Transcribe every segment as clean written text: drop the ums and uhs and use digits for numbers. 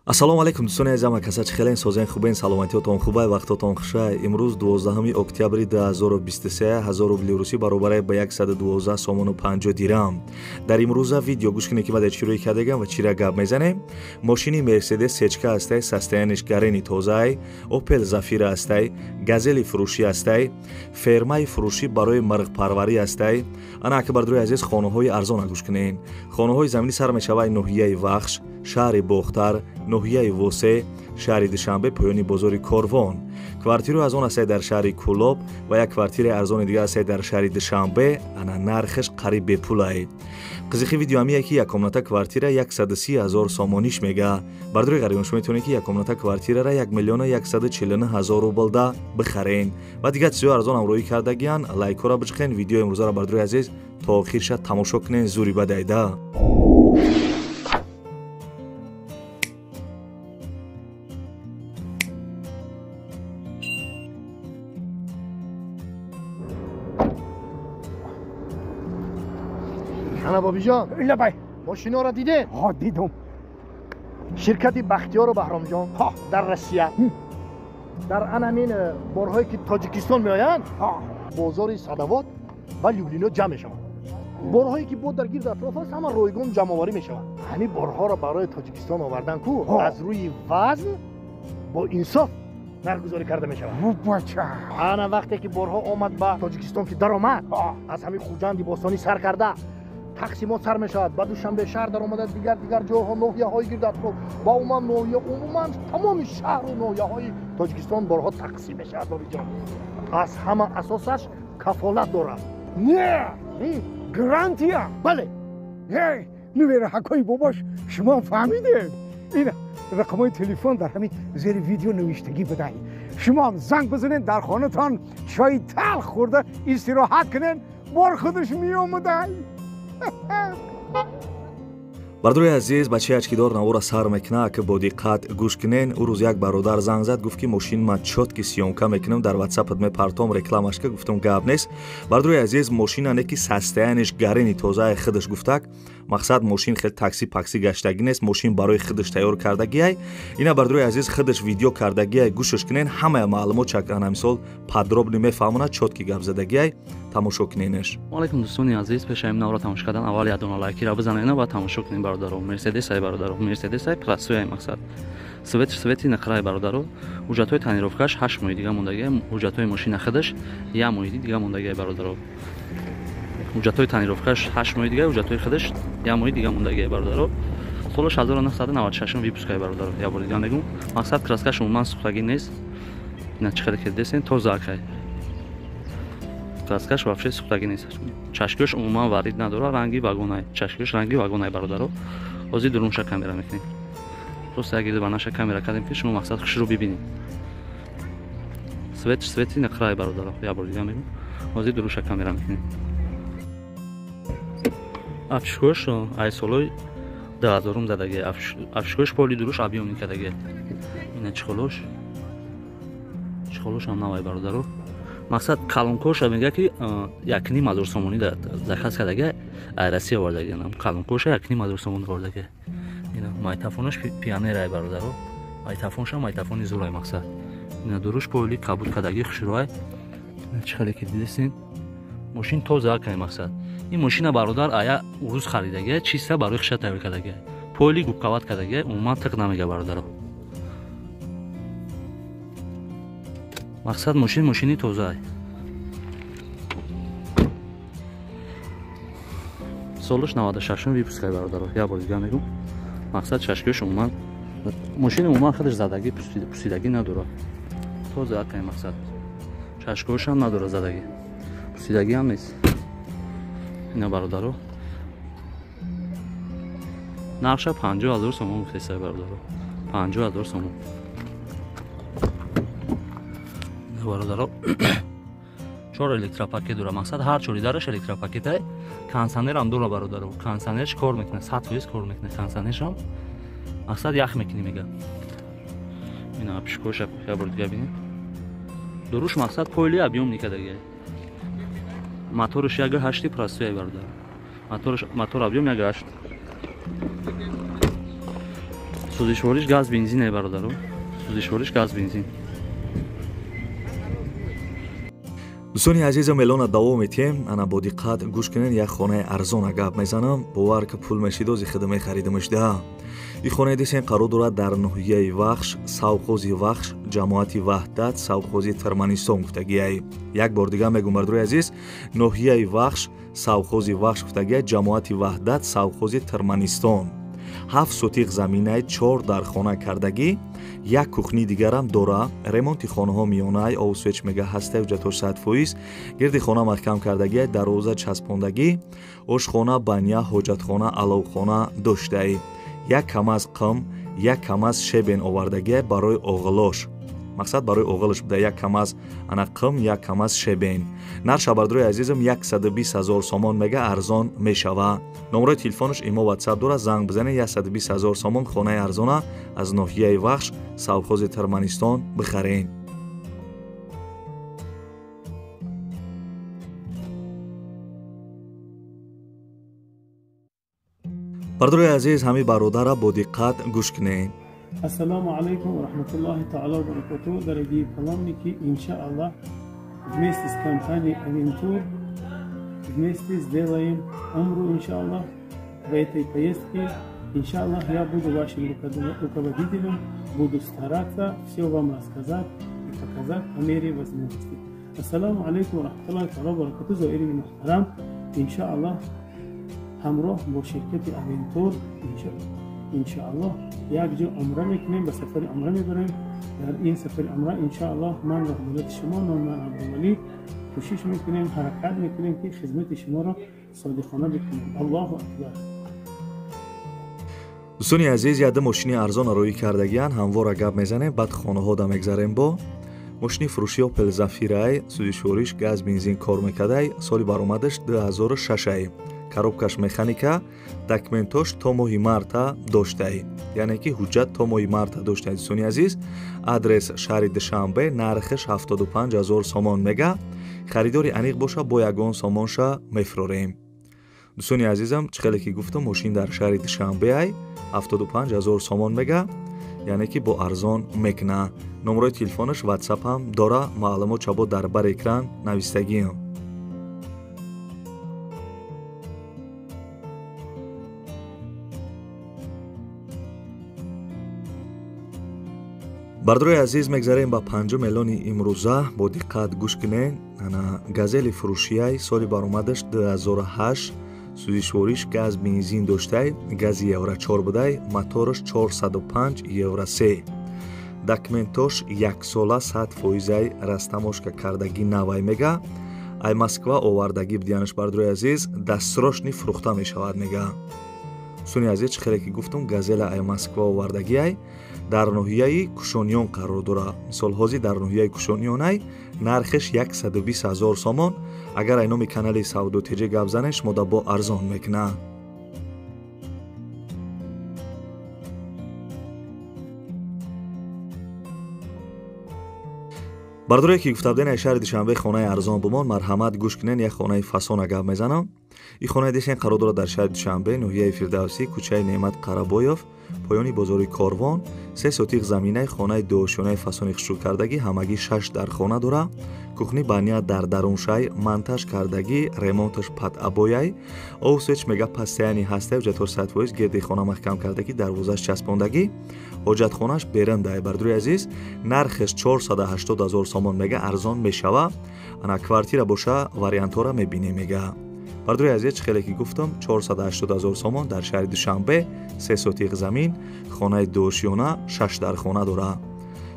Ассалому алайкум дӯстони азизам, акаса чӣ хелен, созен, хубен, саломатиётон хубай, вақтотон хушай. Имрӯз 12 октябри 2023, 1000 рубли русӣ баробаре ба 112 сомону 50 дирам. Дар имрӯза видео гӯш кунед, ки ма дар чӣ рӯй кардагам ва чира гап мезанем. Мошини Мерседес сечка ҳастай, состояниш гарени тозаай, Опел Зафира ҳастай, газели фурӯшӣ ҳастай, фермаи фурӯшӣ барои мирғпарварӣ ҳастай. Ана ака бардорои азиз, хонаҳои арзона гӯш кунед. Хонаҳои заминӣ сар мешавад ноҳияи Вахш, шаҳри Бохтар, ноҳияи Восе, шаҳри Душанбе, поёни бозори Корвон. Квартираи арзон ҳастай дар шаҳри Кӯлоб ва як квартираи арзони дигар ҳастай дар шаҳри Душанбе. Ана нархаш қариб бепулай. Қизиқи видео ҳамие ки яккомната квартира 130 000 сомониш мега. Бардорои ғарибон, шумо метавонед ки яккомната квартирара 1 149 000 рублда бихарен. Ва дигар чизҳои арзон ҳам рӯй кардагиян. Лайкҳоро биҷиқен, видеои имрӯзаро бардорои азиз то охирша тамошо кунен, зури бадайда. Ана бобиҷон, лабай, мошиноро дидед? Ҳо, дидум. Ширкати Бахтиёру Баҳромҷон дар Россия дар анамин борҳое ки Тоҷикистон меоянд, бозори Садавод ва Люблино ҷамъ мешаванд. Борҳое ки бо дар гирд атроф аст, ҳама ройгон ҷамъоварӣ мешаванд. Ҳамин борҳоро барои Тоҷикистон овардан ку аз рӯи вазн бо инсоф нархгузорӣ карда мешавад. Ана вақте ки борҳо омад ба Тоҷикистон, ки даромад, аз ҳамин Хуҷанди бостонӣ сар карда тақсимот сар мешавад, ба Душанбе шаҳр даромада, дигар дигар ҷойҳо, ноҳияҳои гирд атроф ва умуман ноҳия, умуман тамоми шаҳру ноҳияҳои Тоҷикистон борҳо тақсим мешавад. Бобиҷон, аз ҳама асосаш кафолат дорад. Не, гарантия. Бале. Нувераҳакҳои бобош, шумо фаҳмидед? Ин рақамҳои телефон дар ҳамин зери видео навиштагӣ будай. Шумоам занг бизанед, дар хонатон чойи талх хӯрда истироҳат кунед, бор худаш меомадай. Бардорои азиз, бачаи ачкидор навора сар мекунад, ки бо диққат гӯш кунен. Ӯ рӯз як бародар занг зад, гуфт ки мошин ма чётки съёмка мекунам, дар ватсапат мепартом, рекламашка. Гуфтам гап нест. Бардорои азиз, мошина не ки состояниш гарени тозаи худаш гуфтак, мақсад мошин хел такси пакси гаштагӣ нест, мошин барои худаш тайёр кардагиай. Ина бардорои азиз, худаш видео кардагиай, гӯшаш кунен, ҳамаи маълумот чакана мисол подробно мефаҳмонад, чётки гап задагиай, тамошо куненаш. Алайкум дӯстони азиз, пеш аз ин навро тамошо кардан аввал як дона лайкира бизанед ва тамошо кунед бародаро. Мерседес ай бародаро, Мерседес ай пласуй ай мақсад. Свет свети нақрай бародаро. Ҳуҷҷатҳои тонировкаш 8 моҳи дига мондагиай, ҳуҷҷатҳои мошина худаш 1 моҳи дига мондагиай бародаро. Ҳуҷҷатҳои тонировкаш 8 моҳи дига, ҳуҷҷатҳои худаш 1 моҳи дига мондагиай бародаро. Солаш 1996 выпускай бародаро. Я бор дига мегӯм. Мақсад краскаш умуман сӯхтагӣ нест. Ина чӣ қадар ки дидесен, тоза акай. Краскаш вообще сӯхтагӣ нест. Чашкиёш умуман варид надорад, ранги вагонай. Чашкиёш ранги вагонай бародаро. Ҳозир дурунша камера мекунем. Просто як гирди банаша камера кардем, ки шумо мақсад хушро бибинед. Свет свети нақрай бародаро. Я бор дига мегӯм. Ҳозир дурунша камера мекунем. Афшкош ай солои 2000 задаги. Афшкош поли дуруш объёмни кардаги. Ина чехолош. Чехолош ҳам навай бародаро. Мақсад калонкоша мега ки 1,5 сомонӣ заказ кардаги, ай Россия овардаги. Калонкоша 1,5 сомонӣ овардаги. Ина майтафонаш пионерай бародаро. Майтафонша майтафони зурай мақсад. Ина дуруш поли кабуд кардаги, хушрӯай. Ина чӣ хеле ки дидесин, мошин тоза акай мақсад. Ин мошина бародар ая урус харидаги, чиста барои хиша тайёр кардаги. Поли губкават кардаги, умуман тиқ намега бародаро. Мақсад мошин мошини тозаай. Солаш 96 выпускай бародаро. Я бор дига мегӯм. Мақсад чашкиёш умуман мошин умуман худаш задагӣ, пусидагӣ надорад. Тоза акай мақсад. Чашкиёшам надорад задагӣ. Пусидагӣ ҳам нест. Ина бародаро. Нархша 50 000 сомон гуфтесай бародаро. 50 000 сомон. Бародаро, чор электропакет дора. Мақсад ҳар чори дараш электропакетай. Кондиционерам дора бародаро. Кондиционерш кор мекунад, 100% кор мекунад кондиционершам. Мақсад ях мекунӣ мега. Ина пишкоша я бор дига бинед. Дуруш мақсад поили объём никадаги. Моторш 1.8 простой бародар. Моторш мотор объём 1.8. Сӯзишвориш газ бензин бародаро. Сӯзишвориш газ бензин. Дӯстони азизам, эълона давом метиҳем. Ана бо диққат гӯш кунед, як хонаи арзона гап мезанам. Бовар ки пул мешидози худа мехаридимашда. Ин хонаи десен қарор дорад дар ноҳияи Вахш, совхози Вахш, ҷамоати Ваҳдат, совхози Туркманистон гуфтагиай. Як бор дига мегӯм, бардорои азиз, ноҳияи Вахш, совхози Вахш гуфтагиай, ҷамоати Ваҳдат, совхози Туркманистон. 7 сотиқ заминай, 4 дар хона кардагӣ, як кухни дигарам дора. Ремонти хонаҳо миёнай, овсвеч мега ҳастай, ҳуҷҷатҳош 100%. Гирди хона маҳкам кардагиай, дарвоза часпондагӣ, ошхона, баня, ҳоҷатхона, аловхона доштай. Як камаз қим, як камаз шебен овардагиай барои оғилош. Мақсад барои оғилш буда, як камаз ана қим, як камаз шебен. Нарша бардорои азизам 120 000 сомон мега, арзон мешава. Номрои телефонаш имо WhatsApp дора, занг бизанед. 120 000 сомон хонаи арзона аз ноҳияи Вахш, совхози Туркманистон бихарен. Бардорои азиз, ҳамин бародара бо диққат гӯш кунед. Ассаламу алейкум ва рахматуллахи таала ва баракатуҳ. Дорогие паломники, иншааллах, вместе с компанией Авентур вместе сделаем умру, иншааллах. В этой поездке, иншааллах, я буду вашим руководителем, буду стараться все вам рассказать и показать по мере возможности. Ассаламу алейкум ва рахматуллахи таала ва баракатуҳ. Зоирини муҳтарам, иншааллах, ҳамроҳ бо ширкати Авентур иншааллоҳ якҷо умра мекунем, ба сафари умра мебарем. Дар ин сафари умра иншааллоҳ ман ва ҳузурати шумо, номи ман Абдувалӣ, кӯшиш мекунем, ҳаракат мекунем ки хизмати шуморо содиқона бикунем. Аллоҳу акбар. Дӯстони азиз, яда мошини арзона роӣ кардагиян, ҳамвора гап мезанем, баъд хонаҳода мегзарем. Бо мошини фурӯши Opel Zafira, сӯзишвориш газ бензин кор мекардай, соли баромадаш 2006. Коробкаш механика, документош то моҳи марта доштай, яъне ки ҳуҷҷат то моҳи марта доштай. Дӯстони азиз, адрес шаҳри Душанбе, нархаш 75 000 сомон мега. Харидори аниқ боша, бо ягон сомонша мефурорем. Дӯстони азизам, чӣ хеле ки гуфтам, мошин дар шаҳри Душанбе ай, 75 000 сомон мега, яъне ки бо арзон мекуна. Номрои телефонаш WhatsApp ҳам дора, маълумот чабо дар бар экран навистагиам. Бардорои азиз, мегзарем ба панҷум эълони имрӯза. Бо диққат гӯш кунед. Ана газели фурӯшияй, соли баромадаш 2008, сӯзишвориш газ бензин доштай, гази евро 4 будай, мотораш 405 евро 3. Документош яксола 100%-ай, растамошка кардагӣ навай мега. Ай Москва овардагӣ бидиянаш, бардорои азиз, дастрошни фурӯхта мешавад мега. Дӯстони азиз, чӣ хеле ки гуфтам, газела ай Москва овардагиай, дар ноҳияи Кушониён қарор дорад. Мисол ҳозир дар ноҳияи Кушониёнай, нархеш 120 000 сомон. Агар ай номи канали Савдо ТЖ гап занед, шумо да бо арзон мекунад. Бардорое ки гуфта будем, ай шаҳри Душанбе хонаи арзон бумон, марҳамат гӯш кунед, як хонаи фасона гап мезанам. Ин хонаи дешен қарор дорад дар шаҳри Душанбе, ноҳияи Фирдавсӣ, кӯчаи Неъмат Қарабоев, поёни бозори Корвон. 3 сотиқ заминаи хонаи дуошёнаи фасони хушрӯ кардагӣ, ҳамагӣ 6 дар хона дора. Кухни баня дар даруншай, монтаж кардагӣ, ремонташ патабояй. Овсвеч мега пастаяни ҳастай, ҳуҷҷатҳош 100%, гирди хона маҳкам кардагӣ, дарвозаш часпондагӣ, ҳоҷатхонаш берандай. Бардорои азиз, нархеш 480 000 сомон мега, арзон мешава. Ана квартира боша, вариантҳоро мебинем мега. Бардорои азиз, чӣ хеле ки гуфтам, 480 000 сомон дар шаҳри Душанбе, 3 сотиқ замин, хонаи дуошёна, 6 дар хона дора.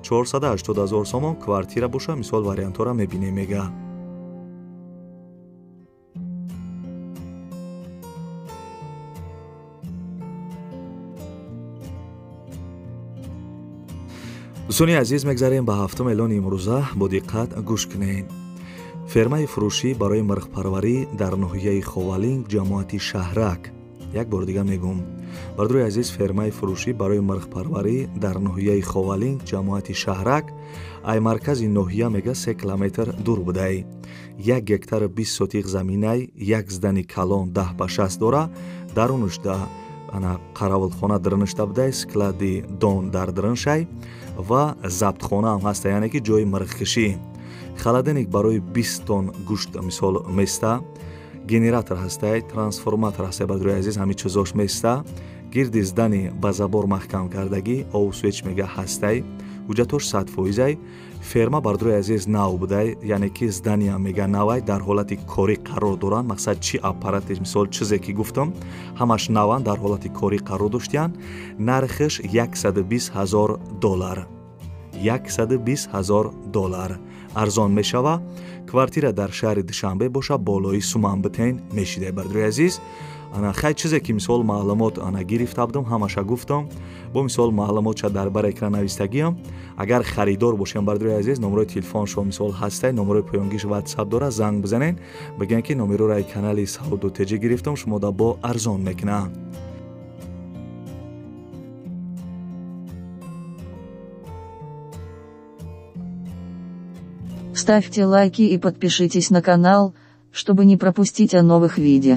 480 000 сомон квартира боша, мисол вариантҳоро мебинем мега. Дӯстони азиз, мегзарем ба ҳафтум эълони имрӯза. Бо диққат гӯш кунед. Фермаи фурӯшӣ барои мирғпарварӣ дар ноҳияи Ховалинг, ҷамоати Шаҳрак. Як бор дига мегӯм, бардорои азиз, фермаи фурӯшӣ барои мирғпарварӣ дар ноҳияи Ховалинг, ҷамоати Шаҳрак, ай маркази ноҳия мега 3 километр дур будай. 1 гектар 20 сотиқ заминай, як здани калон 10 ба 60 дора, дарунушда Ана қаравулхона дариништа будай, склади дон дар дариншай ва забтхона ҳам ҳаста, яъне ки ҷои мирғкишӣ. Холодильник барои 20 тонн гӯшт мисол места, генератор ҳастай, трансформатор ҳастай бародарои азиз, ҳамин чизош места. Гирди здани ба забор маҳкам кардагӣ, обу свеч мега ҳастай, ҳуҷҷатош 100%. Ферма бародарои азиз нав будай, яъне ки здания мега навай, дар ҳолати корӣ қарор доранд. Мақсад чи аппарати мисол чизе ки гуфтам ҳамаш наванд, дар ҳолати корӣ қарор доштиянд. Нархиш 120 000 доллар, 120 000 доллар арзон мешава. Квартира дар шаҳри Душанбе боша, болои Суман битен мешидай бародарои азиз. Ана хай чизе ки мисол маълумот ана гирифта будам ҳамаша гуфтам. Бо мисол маълумотша дар бар экран навистагиам. Агар харидор бошем бародарои азиз, номерои телефоншо мисол ҳастай, номерои поёнгиш WhatsApp дора, занг бизанен, бигӯянд ки номероро ай канали Савдо ТЖ гирифтам, шумо да бо арзон мекунам. Ставьте лайки и подпишитесь на канал, чтобы не пропустить о новых видео.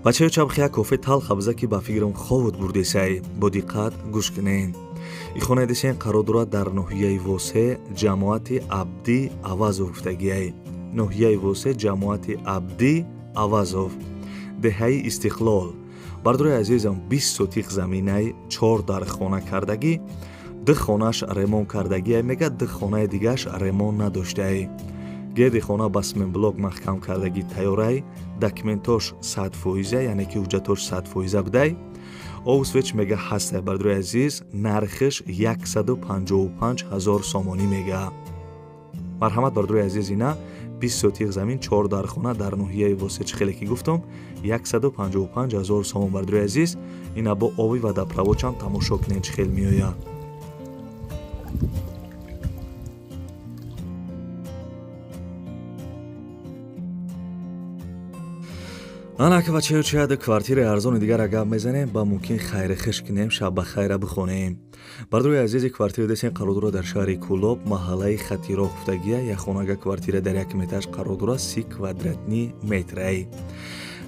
Бачаё чабхи як кофе талха биза ки ба фикрам ховут бурдесай, бо диққат гӯш кунед. И хонаи десен қарор дорад дар ноҳияи Восе, ҷамоати Абдӣ Авазов гуфтагиай. Ноҳияи Восе, ҷамоати Абдӣ Авазов, деҳаи Истиқлол. Бародарои азизам, 20 сотиқ заминай, 4 дар хона кардагӣ, 2 хонаш ремон кардагиай мега, 2 хонаи дигаш ремон надоштаи. Гирди хона ба сменблок маҳкам кардагӣ тайёрай, документош 100%, яъне ки ҳуҷҷатош 100% будай. Обу свеч мега ҳастай бародарои азиз, нархиш 155 000 сомонӣ мега. Марҳамат бародарои азиз, ина 20 сотиқ замин, 4 дар хона дар ноҳияи Восе, чӣ хеле ки гуфтам, 155 000 сомон бародарои азиз. Ина бо оби ва даправочам тамошо кунед чӣ хел меояд. Ана ки бачаё чияда квартираи арзони дигар гап мезанем, ба мумкин хайри хиш кунем, шаб ба хайра бихонем. Бародарои азизи, квартира десен қарор дорад дар шаҳри Кӯлоб, маҳаллаи Хатироҳ гуфтагия. Як хонага квартира дар як метаж қарор дорад, 30 квадратни метрай.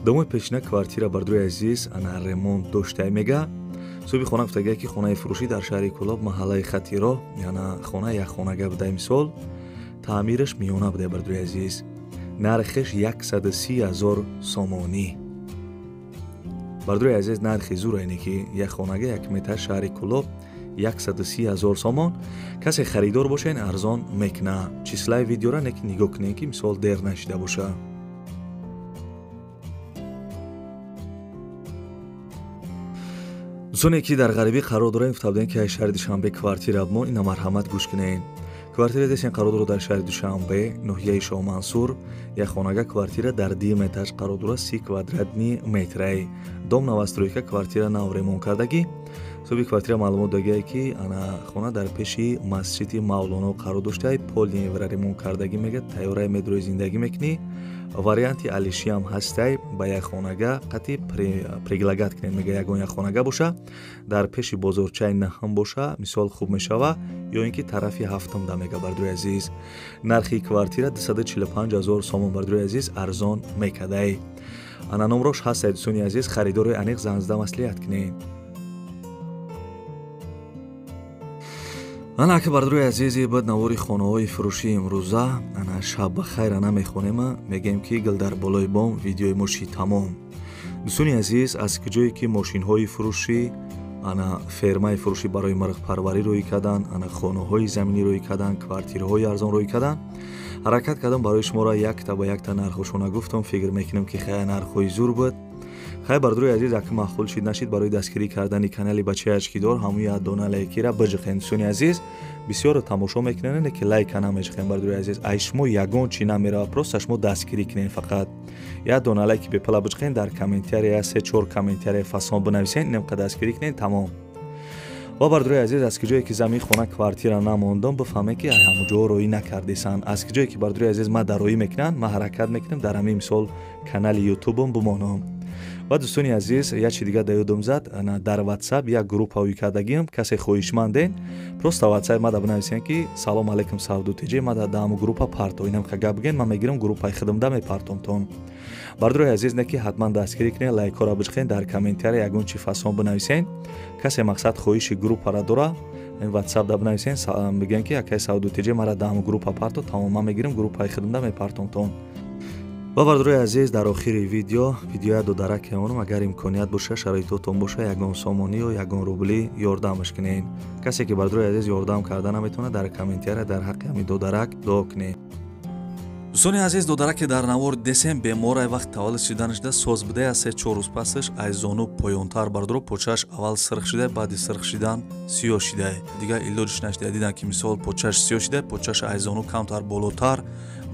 Домои пешина квартира бародарои азиз ана ремонт доштай мега. Соҳиби хона гуфтагия ки хонаи фурӯшӣ дар шаҳри Кӯлоб, маҳаллаи Хатироҳ, яна хона як хонага будай мисол, таъмираш миёна будай бародарои азиз. Нархиш 130 000 сомонӣ. Бародарои азиз, нархи зур айне ки як хонага як метр шаҳри Кӯлоб 130 000 сомон. Касе харидор бошен арзон мекуна. Числаи видеора неки нигоҳ кунем ки мисол дер нашида боша. Дӯстоне ки дар ғарибӣ қарор дорем, гуфта будем ки аз шаҳри Душанбе квартира бимон, ина марҳамат гӯш кунед. Квартира десен қарор дорад дар шаҳри Душанбе, ноҳияи Шоҳмансур, як хонага квартира дар 2 метаж қарор дорад, 30 квадратни метрай. Дом новостройка, квартира нав ремонт кардагӣ. Соҳиби квартира маълумот дагиае ки ана хона дар пеши масҷиди Мавлоно қарор доштаи, полни евро ремонт кардагӣ мега, тайёраи метрои зиндагӣ мекунӣ. Варианти алишиам ҳастай, ба як хонага қати предлагат кунед мега, ягон як хонага боша, дар пеши бозорчаи наҳам боша, мисол хуб мешава, ё ин ки тарафи ҳафтум да мега бародарои азиз. Нархи квартира 245 000 сомон бародарои азиз, арзон мекадай. Ана номрош ҳастай дӯстони азиз, харидори аниқ занг зада маслиҳат кунед. Ана ака бародарои азизи, бад навори хонаҳои фурӯшии имрӯза. Ана шаб ба хайра намехонема, мегӯем ки гил дар болои бом видеои мо шид тамом. Дӯстони азиз, аз куҷое ки мошинҳои фурӯшӣ, ана фермаи фурӯшӣ барои мирғпарварӣ рӯй карданд, ана хонаҳои заминӣ рӯй карданд, квартираҳои арзон рӯй карданд, ҳаракат кардам барои шуморо якта ба якта нархҳошона гуфтам. Фикр мекунем ки хая нархҳои зур буд. Хай бародарои азиз, ака маъқул шид нашид, барои дастгирӣ кардани канали Бачаи Ачкидор ҳамун як дона лайкира биҷиқен. Дӯстони азиз, бисёро тамошо мекунед, ки лайка намеҷиқен бародарои азиз. Ай шумо ягон чӣ намерава, просто шумо дастгирӣ кунед фақат. Як дона лайки бепала биҷиқен, дар комментария 3-4 комментария фасон бинависен, инам дастгирӣ кунед, тамом. Ва бародарои азиз, аз куҷое ки замин хона квартира намондам, бифаҳмед ки ҳамон ҷо роӣ накардесанд. Аз куҷое ки бародарои азиз ма дароӣ мекунанд, ма ҳаракат мекунам дар ҳамин мисол канали ютубам бимонам. Ва, дӯстони азиз, як чи дига да ёдам зад: дар WhatsApp як группа ӯй кардагиам. Касе хоҳишманден, просто WhatsApp мада бинависен, ки «Салом алейкум, Савду ТЖ, мада дааму группа парто». Инам ха гап бигӯен, ман мегирам, группаи хидмда мепартомтон. Бардорои азиз, не ки ҳатман дастгирӣ кунед, лайкҳоро бичиқен, дар комментария ягон чи фасон бинависен. Касе, мақсад, хоҳиши группара дора, WhatsApp да бинависен, бигӯен, ки «Акай Савду ТЖ, мара дааму группа парто». Тамом, ман мегирам, группаи хидмда мепартомтон. Ва, бардорои азиз, дар охири видео видеоя додарак мемонам. Агар имконият боша, шароитотон боша, ягон сомонӣ ё ягон рублӣ ёрдамаш кунед. Касе ки, бардорои азиз, ёрдам карда наметавонад, дар комментария дар ҳаққи ҳамин додарак дуо кунед. Дӯстони азиз, додараке дар навор десем беморай. Вақт таваллуд шиданашда соз будае. Аз 3-4 рӯз пасаш аз зону поёнтар, бардоро, почааш аввал сирх шида, баъди сирх шидан сиёҳ шидае. Дигар илоҷиш нашуда, диданд, ки мисол почааш сиёҳ шида, почааш аз зону камтар болотар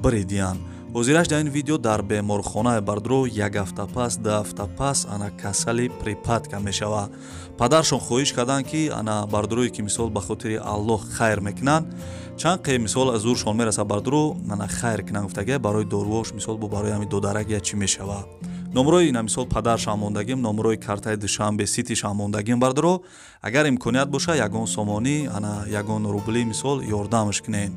биридиянд. Ҳозираш дар ин видео дар беморхонаи, бардро, як ҳафта пас, 2 ҳафта пас ана касали припадка мешавад. Падаршон хоҳиш карданд, ки ана бардурое ки мисол ба хотири Аллоҳ хайр мекунанд, чанд қе мисол зуршон мерасад, бардуро, ана хайр кунанд гуфтага, барои доруош, мисол бо барои ҳами додарак я чӣ мешавад. Номрои ина мисол падаршам мондагим, номрои картаи Душанбе Ситишам мондагим. Бардуро, агар имконият боша, ягон сомонӣ, ана ягон рубли мисол ёрдамаш кунед.